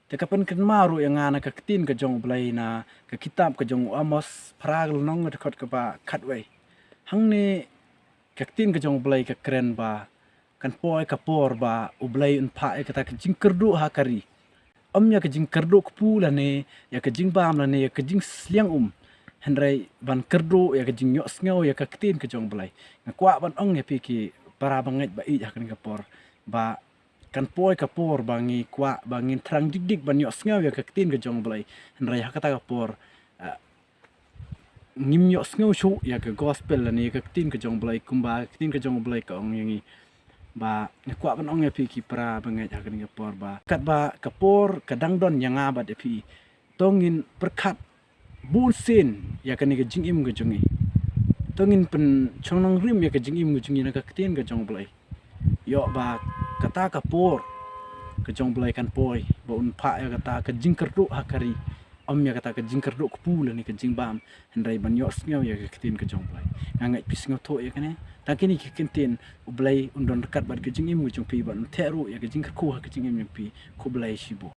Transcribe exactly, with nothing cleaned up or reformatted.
Te ka pynkynmaw ruh ïa nga na ka ktien ka jong U Blei na ka kitab ka jong u Amos, phra ka lynnong, ka dkhot kaba khatwei. Hangne ka ktien ka jong U Blei ka kren ba kan poi ka por ba U Blei un phah ïa kata ka jingkyrduh ha ka ri. Ym ïa ka jingkyrduh kpu lane ïa ka jingbam lane ïa ka jingsliang um, hynrei ban kyrduh ïa ka jingïohsngew ïa ka ktien ka jong U Blei. Nga kwah ban ong ïa phi ki para bangeit ba ïeit ha kane ka por, ba kan poi ka por ba ngi kwah ba ngin thrang dik dik ban ïohsngew ïa ka ktien ka jong U Blei, hynrei ha kata ka por, ah, ngim ïohsngew shuh ïa ka gospel lane ïa ka ktien ka jong U Blei, kumba ka ktien ka jong U Blei ka ong ïa ngi. Ba nga kwah ban ong ïa phi ki para bangeit ha kane ka por, ba katba ka por ka dang don ïa nga bad ïa phi, to ngin pyrkhat bun sien ïa kane ka jingim ka jong ngi. To ngin pynshong nongrim ïa ka jingim ka jong ngi na ka ktien ka jong U Blei. Ïoh ba kata ka por ka jong U Blei kan poi ba un phah ïa kata ka jingkyrduh ha ka ri. Ym ïa kata ka jingkyrduh kpu lane ka jingbam, hynrei ban ïohsngew ïa ka ktien ka jong U Blei. Nga ngeit phi sngewthuh ïa kane. Tang kine ki kyntien, U Blei un don ryngkat bad ka jingim ka jong phi, bad un theh ruh ïa ka jingkyrkhu ha ka jingim jong phi. Khublei shibun.